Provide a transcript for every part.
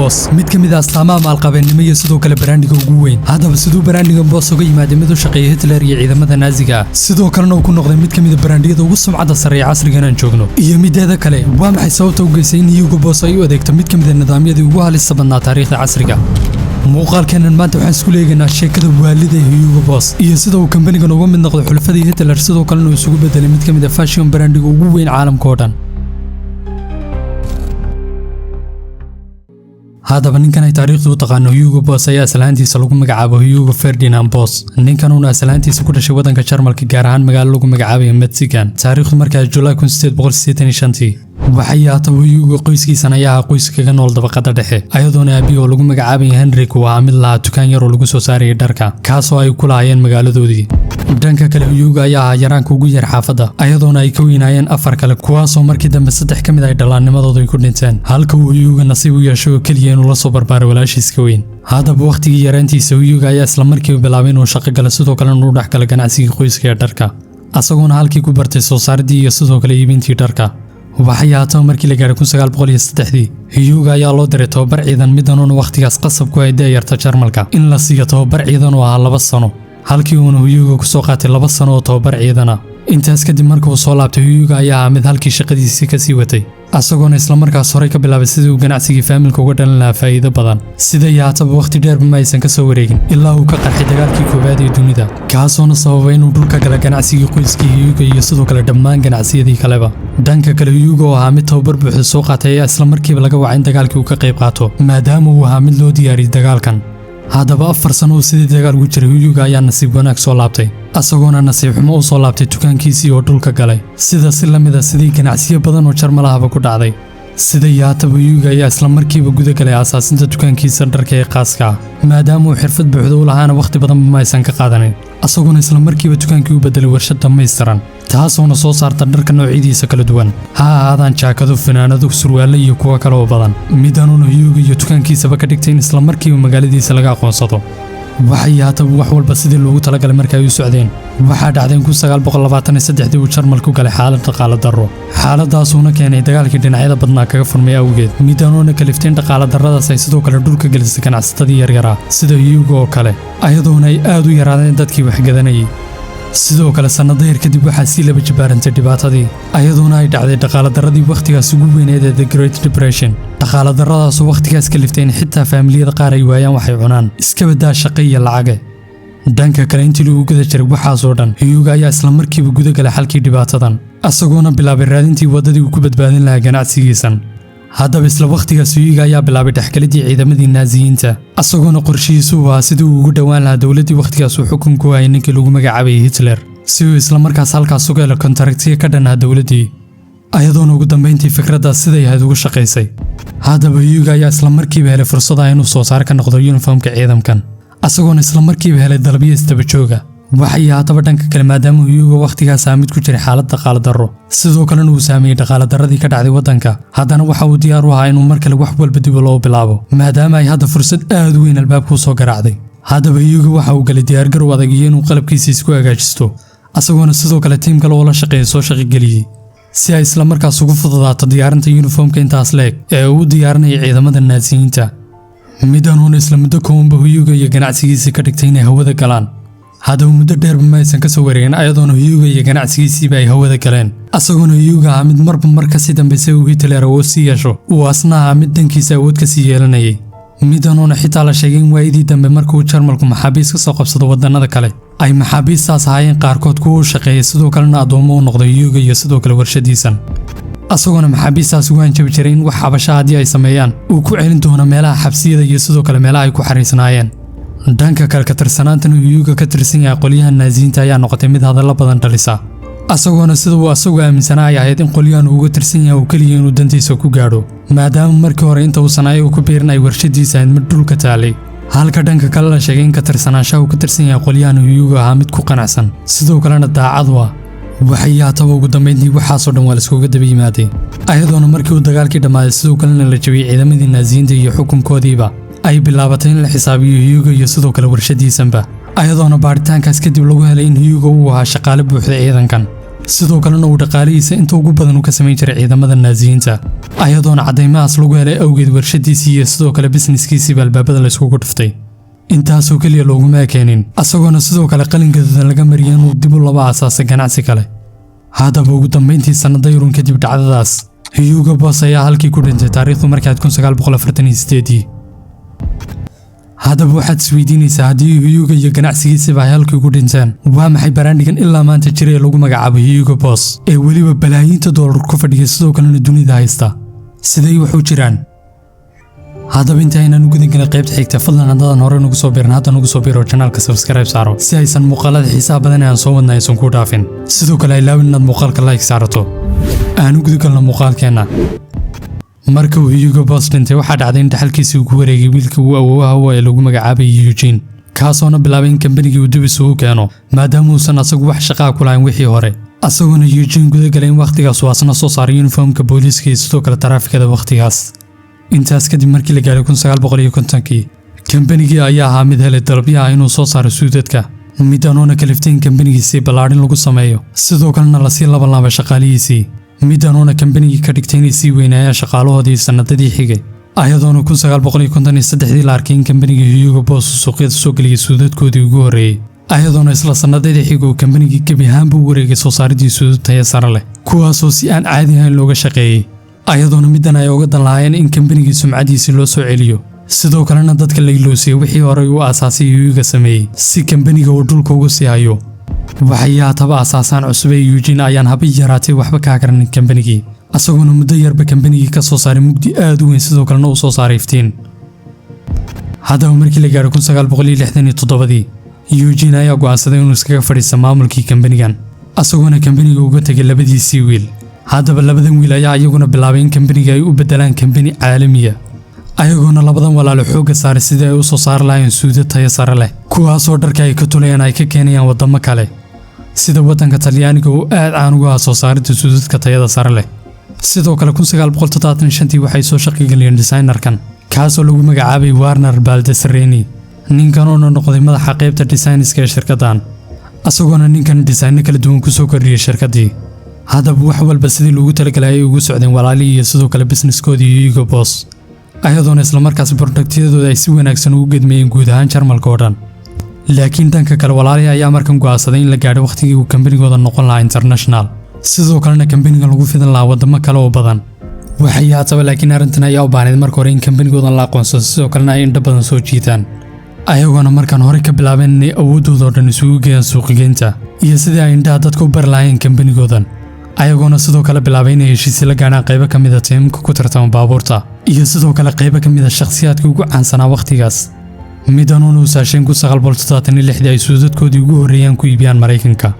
Boss, mid ka mid ah astaamaha maalqabeennimo iyo sidoo kale brandiga ugu weyn. Haddaba siduu brandigan Boss uga yimaaday mid u shaqeeya Hitler iyo ciidamada Naaziga ah, sidoo kalena uu ku noqday mid ka mid ah brandiyada ugu sumcadda sarreeya casrigan aan joogno? Iyo mideeda kale, waa maxay sababta u geysay in Hugo Boss ay u adeegto mid ka mid ah nidaamyadii ugu halista badnaa taariikhda casriga? Muuqaalkeennan maanta waxaan isku leegaynaa sheekada waalida Hugo Boss iyo sida uu kambanigan uga mid noqday xulafadii Hitler, sidoo kalena uu isugu bedelay mid ka mid ah fashion brandiga ugu weyn caalamka oo dhan. Haddaba ninkan ay taariikhdu u taqaano Hugo Boss ayaa aslaantiisa lagu magacaabo Hugo Ferdinand Boss. Ninkan uuna aslaantiisa ku dhashay waddanka Jarmalka, gaar ahaan magaalo lagu magacaabayo Metzingen, taariikhdu markaa Julaay 1885. Waxay haataba Hugo qoyskiisan ayaa ahaa qoys kaga nool dabaqada dhexe, ayadoona aabihi oo lagu magacaabaya Henrik uu ahaa mid lahaa dukaan yar oo lagu soo saarayay dharka, kaasoo ay ku lahaayeen magaaladoodii. Dhanka kale, Hugo ayaa ahaa yaraanka ugu yar xaafadda, ayadoona ay ka weynaayeen afar kale, kuwaasoo markii dambe saddex ka mid ay dhallaannimadoodu ay ku dhinteen, halka uu Hugo nasiib u yeeshay oo keliya inuu la soo barbaaray walaashiis ka weyn. Haddaba wakhtigii yaraantiisa, Hugo ayaa isla markiiba bilaabay inuu shaqo galo, sidoo kalena uu dhex galo ganacsigii qoyska ee dharka, asagoona halkii ku bartay soo saaridii iyo sidoo kale iibintii dharka. Waxay haataba markii la gaaray 1903dii, Hugo ayaa loo diray tababar ciidan, midanuuna wakhtigaas qasab ku ay da'yarta Jarmalka in la siiyo tababar ciidan oo ahaa 2 sano, halkii uuna Hugo ku soo qaatay 2 sano oo tababar ciidan ah. Intaas kadib marka uu soo laabtay, Hugo ayaa ahaa mid halkii shaqadiisii ka sii watay, asagoona islamarkaas horey ka bilaabay sidii uu ganacsigii faamilka uga dhalin lahaa faa'iido badan. Sida iyo haataba wakhti dheerba ma aysan ka soo wareegin ilaa uu ka qarxay dagaalkii koowaad ee dunida, kaasoona sababay inuu dhulka gala ganacsigii qoyskii Hugo iyo sidoo kale dhammaan ganacsiyadii kaleba. Dhanka kale, Hugo oo ahaa mid tababar buuxda soo qaatay ayaa isla markiiba laga wacay in dagaalkii uu ka qayb qaato, maadaama uu ahaa mid loo diyaariyey dagaalkan. Haddaba 4 sano uu sidii dagaal ugu jiray, Hugo ayaa nasiib wanaag soo laabtay, asagoona nasiib xumo u soo laabtay dukaankiisii oo dhulka galay, sida si la mid a sidii ganacsiyo badan oo Jarmalahaba ku dhacday. Sida iyo haataba Hugo ayaa isla markiiba guda galay aasaasinta dukaankiisa dharka ee khaaska ah, maadaama uu xirfad buuxda u lahaana wakhti badanba ma aysan ka qaadanin, asagoona isla markiiba dukaankii u bedelay warshad dhammaystiran, taasoona soo saarta dharka noocyadiisa kala duwan, ha ahaadaan jaakado, funaanado, surwaallo iyo kuwo kale oo badan. Midanuuna Hugo iyo dukaankiisaba ka dhigtay in isla markiiba magaaladiisa laga aqoonsado. Waxay haataba wax walba sidii loogu talagalay marka ay u socdeen, waxaa dhacday in 1923dii uu Jarmalku galay xaalad dhaqaale darro, xaaladaasuuna keenay dagaalkii dhinacyada badnaa kaga furmay awgeed, midanuuna kaliftay in dhaqaale darradaas ay sidoo kale dhulka gelisay ganacsatadii yaryaraa sida Hugo oo kale, ayadoona ay aad u yaraadeen dadkii waxgadanayay. Sidoo kale sannado yar kadib waxaa sii laba jibaarantay dhibaatadii, ayadoona ay dhacday dhaqaale darradii wakhtigaas ugu weyneed ee The Great Depression. Dhaqaale darradaasoo wakhtigaas kaliftay in xitaa faamiliyada qaar ay waayaan waxay cunaan, iska badaa shaqo iyo lacage. Dhanka kale, intii lagu guda jiray waxaasoo dhan, Hugo ayaa isla markiiba guda galay xalkii dhibaatadan, asagoona bilaabay raadintii waddadii uu ku badbaadin lahaa ganacsigiisan. Haddaba isla wakhtigaas Hugo ayaa bilaabay dhexgelidii ciidamadii Naaziyiinta, asagoona qorshihiisu uu ahaa sidii uu ugu dhowaan lahaa dowladdii wakhtigaas uu xukunku hayay ninkii lagu magacaabayay Hitler, si uu isla markaas halkaas uga helo kontraktiya ka dhan ah dowladdii, ayadoona ugu dambayntii fikraddaas siday ahayd ugu shaqaysay. Haddaba Hugo ayaa isla markiiba helay fursada inuu soo saar ka noqdo yuniformka ciidankan, asagoona isla markiiba helay dalabyo isdaba jooga. Waxay haataba dhanka kale, maadaama Hugo wakhtigaas aa mid ku jiray xaalad dhaqaale darro, sidoo kalena uu saameeyey dhaqaale darradii ka dhacday waddanka, haddana waxa uu diyaar u ahaa inuu mar kale wax walba dib loo bilaabo, maadaama ay hadda fursad aad u weyn albaabka u soo garaacday. Haddaba Hugo waxa uu galay diyaargarow adag iyo inuu qalabkiisa isku hagaajisto, asagoona sidoo kale tiim kale oo la shaqeeya soo shaqogeliyey, si ay isla markaas ugu fududaato diyaarinta yuniformka intaas leeg ee uu u diyaarinaya ciidamada Naasiyiinta. Midanuuna isla muddo koobanba Hugo iyo ganacsigiisii ka dhigtay inay hawada galaan. Haddaba muddo dheerba ma aysan ka soo wareegin ayadoona Hugo iyo ganacsigiisiiba ay hawada galeen, asagoona Hugo ahaa mid marba mar kasii dambaysay uu Hitler awood sii yeesho, uu asna ahaa mid dhankiisa awood kasii yeelanayay. Midanuuna xitaa la sheegay in waayadii dambe markuu Jarmalku maxaabiis ka soo qabsado wadannada kale, ay maxaabiistaas ahaayeen qaarkood kuwa u shaqeeyay, sidoo kalena addoommo u noqday Hugo iyo sidoo kale warshadiisan, asagoona maxaabiistaas ugu hanjabi jiray in wax xabasha haddii ay sameeyaan uu ku celin doono meelaha xabsiyada iyo sidoo kale meelaha ay ku xariisnaayeen. Dhanka kale, ka tirsanaantan uu Hugo ka tirsan yahay qolyaha Naaziyiinta ayaa noqotay mid hadallo badan dhalisa, asagoona sida uu asagu aaminsanaa ay ahayd in qolyahan uu uga tirsan yahay uu keliya inuu dantiisa ku gaadho, maadaama markii hore inta uusan ayagu ku biirin ay warshadiisa ahayd mid dhulka taalay, halka dhanka kale la sheegay in ka tirsanaanshaha uu ka tirsan yahay qolyahan Hugo ahaa mid ku qanacsan, sidoo kalena daacad u ah. Waxay haataba ugu dambayntii waxaasoo dhan waa laiskuga daba yimaaday, ayadoona markii uu dagaalkii dhammaaday, sidoo kalena la jabiyey ciidamadii Naaziyiinta iyo xukunkoodiiba, ay bilaabatay in la xisaabiyo Hugo iyo sidoo kale warshadiisanba, ayadoona baaritaankaas kadib lagu helay in Hugo uu ahaa shaqaale buuxda ciidankan. Sidoo kalena uu dhaqaalihiisa inta ugu badan uu ka samayn jiray ciidamada Naaziyiinta, ayadoona caddaymahaas lagu helay awgeed warshadiisii iyo sidoo kale businesskiisiiba albaabada la iskugu dhuftay. Intaasoo keliya looguma ekeenin, asagoona sidoo kale qalin gaduudan laga mariyay inuu dib u laba aasaasay ganacsi kale. Haddaba ugu dambayntii, sannado yarun kadib dhacdadaas, Hugo Boss ayaa halkii ku dhintay, taariikhdu markaad 1948-dii. Haddaba waxaad isweydiinaysaa, haddii Hugo iyo ganacsigiisiba ay halkii ku dhinteen, waa maxay brandigan ilaa maanta jira ee lagu magacaabo Hugo Boss ee weliba balaayiinta doolar ku fadhiya, sidoo kalena dunida haysta? Siday wax u jiraan? Haddaba inta aynaan u gudan gelin qaybta xigta, fadlan haddaadan hore nugu soo biirin, hadda nugu soo biiro, channelka subscribe saaro si aysan muuqaalada xiisaha badan ee aan soo wadna aysan ku dhaafin. Sidoo kale ha ilaawin inaad muuqaalka like saarato. Aan u gudagalno muuqaalkeenna. Marka uu Hugo Boss dhintay, waxaa dhacday in dhaxalkiisii uu ku wareegay wiilka uu awoowaha u ee lagu magacaabayay Eugene, kaasoona bilaabay in kambanigii uu dib isugu keeno, maadaama uusan asagu wax shaqaa ku lahayn wixii hore. Asagoona Eugene gudagalay in wakhtigaas uu asna soo saaray uniformka booliiska iyo sidoo kale taraafikada wakhtigaas. Intaas kadib, markii la gaaray 1950-kii, kambanigii ayaa ahaa mid helay dalabyaha inuu soo saaro suudadka, midanoona kaliftay in kambanigiisii ballaadhin lagu sameeyo, sidoo kalena lasii labanlaabay shaqaalihiisii, midanoona kambanigii ka dhigtay inay sii weynaayaan shaqaalahoodii sannadadii xigay, ayadoona 1953-dii la arkay in kambanigii Hugo Boss uu suuqyada soo geliyay suudadkoodii ugu horreeyey, ayadoona isla sannadadii xigay uu kambanigii gebi ahaanba u wareegay soo saaridii suudad tayo sare leh, kuwaasoo si aan caadi ahayn looga shaqeeyey, ayadoona middan ay uga dan lahaayeen in kambanigii sumcadiisii loo soo celiyo, sidoo kalena dadka la iloosiyey wixii horey u aasaasay Hugo sameeyey, si kambaniga uu dhulka ugu sii hayo. Waxay haataba asaasaan cusub ee Eugene ayaan haba yaraatay waxba kaa garanin kambanigii, asagoona muddo yarba kambanigii ka soo saaray mugdi aad u weyn, sidoo kalena uu soo saaray iftiin. Haddaba markii la gaaray 1967-dii, Eugene ayaa go'aansaday inuu iskaga fadhiisto maamulkii kambanigan, asagoona kambaniga uga tegay labadiisii wiil. Haddaba labadan wiil ayaa iyaguna bilaabay in kambaniga ay u beddelaan kambani caalamiya, ayagoona labadan walaalo xoogga saaray sidii ay u soo saari lahaayeen suudad tayo sare leh, kuwaasoo dharka ay ka tulayaan ay ka keenayaan waddamo kale, sida waddanka Talyaaniga oo aad caan uga ah soo saaridda suudadka tayada sare leh. Sidoo kale 1975-tii waxay soo shaqageliyeen designerkan, kaasoo lagu magacaabay Werner Baldessarini, ninkan oona noqday madaxa qaybta designiska ee shirkaddan, asagoona ninkan designno kala duwan kusoo kordhiyey shirkaddii. Haddaba wax walba sidii loogu talagalay ayay ugu socdeen walaalihii iyo sidoo kale businesskoodii Hugo Boss, ayadoona islamarkaas productyadooda ay si wanaagsan ugu gedmayeen guud ahaan Jarmalka oo dhan. Laakiin dhanka kale, walaalihii ayaa markan go'aansaday in la gaadho wakhtigii uu kambanigooda noqon lahaa international, sidoo kalena kambaniga lagu fidin lahaa waddamo kale oo badan. Waxay haataba laakiin arrintan ayaa u baahnayd marka hore in kambanigoodan la aqoonsado, sidoo kalena ay indho badan soo jiitaan, ayagoona markaan horey ka bilaabeen inay awooddooda oo dhan isugu geeyaan suuqigeynta iyo sidii ay indhaha dadka u bari lahaayeen kambanigoodan, ayagoona sidoo kale bilaabay inay heshiisyo la gaadhaan qaybo ka mid a tiimamka ku tartama baabuurta iyo sidoo kale qaybo ka mid a shakhsiyaadka ugu caansanaa wakhtigaas. Midanuuna u saasheen 1976-dii ay suudadkoodii ugu horreeyaan ku iibiyaan Maraykanka.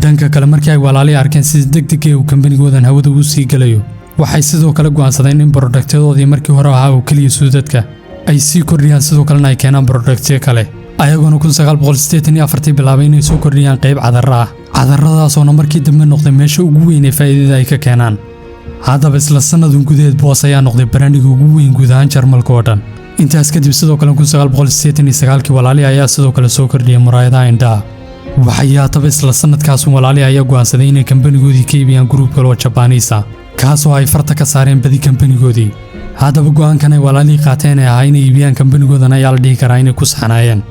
Dhanka kale, markii ay walaalihii arkeen sida degdeg ee uu kambanigoodan hawada ugu sii gelayo, waxay sidoo kale go'aansadeen in productyadoodii markii hore ahaa oo keliya suudadka ay sii kordhiyaan, sidoo kalena ay keenaan productyo kale, ayagoona 1984-tii bilaabay inay soo kordhiyaan qayb cadarra ah, cadarradaasoona markii dambe noqday meesha ugu weyn ee faa'iidada ay ka keenaan. Haddaba isla sannadun gudaheed, Boss ayaa noqday brandiga ugu weyn guud ahaan Jarmalka oo dhan. Intaas kadib, sidoo kale 1989-kii, walaalihii ayaa sidoo kale soo kordhiyay muraayadaha indhaha. Waxay haataba isla sannadkaasun walaalihii ayaa go'aansaday inay kambanigoodii ka iibiyaan group kale oo Jabaniis ah, kaasoo ay farta ka saareen badi kambanigoodii. Haddaba go'aankan ay walaalihii qaateen ee ahaa inay iibiyaan kambanigoodan ayaa la dhihi karaa inay ku saxnaayeen,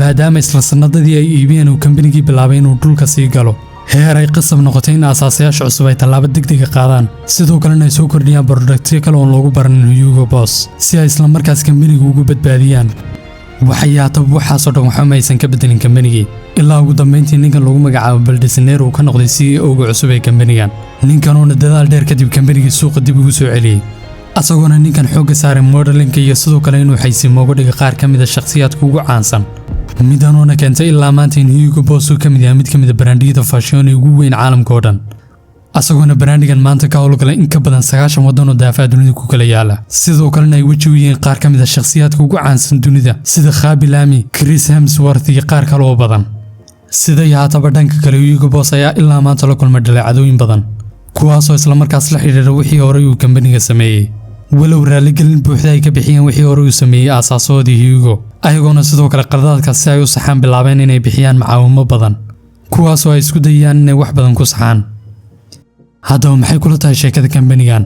maadaama isla sannadadii ay iibiyeen uu kambanigii bilaabay inuu dhulka sii galo, heer ay qasab noqotay in aasaasayaasha cusub ay tallaabo degdega qaadaan, sidoo kalena ay soo kordhiyaan productyo kale oon loogu baranin Hugo Boss, si ay isla markaas kambaniga ugu badbaadiyaan. Waxay haataba waxaasoo dhan waxba ma aysan ka bedelin kambanigii, ilaa ugu dambayntii ninkan lagu magacaabo Baldessinero uu ka noqday CEO-ga cusub ee kambanigan, ninkanuuna dadaal dheer kadib kambanigii suuqa dib ugu soo celiyey, asagoona ninkan xoogga saaray modelinka iyo sidoo kale inuu xaysiimo uga dhiga qaar ka mid a shakhsiyaadka ugu caansan, midanuuna keentay ilaa maanta in Hugo Boss uu ka mid yahay mid ka mid a brandiyada fashion ee ugu weyn caalamka oo dhan, asagoona brandigan maanta ka howlgalay in ka badan 90 waddan oo daafaha dunida ku kala yaala, sidoo kalena ay weji u yihiin qaar ka mid a shakhsiyaadka ugu caansan dunida, sida Khaby Lame, Chris Hemsworth iyo qaar kale oo badan. Siday haataba, dhanka kale, Hugo Boss ayaa ilaa maanta la kulmay dhaleecadooyin badan, kuwaasoo islamarkaas la xidhiidha wixii horey uu kambaniga sameeyey, walow raaligelin buuxda ay ka bixiyeen wixii horey uu sameeyey aasaasoodii Hugo, ayagoona sidoo kale qaladaadkaas si ay u saxaan bilaabeen inay bixiyaan macaawimo badan, kuwaasoo ay isku dayayaan inay wax badan ku saxaan. Haddaba, maxay kula tahay sheekada kambanigan?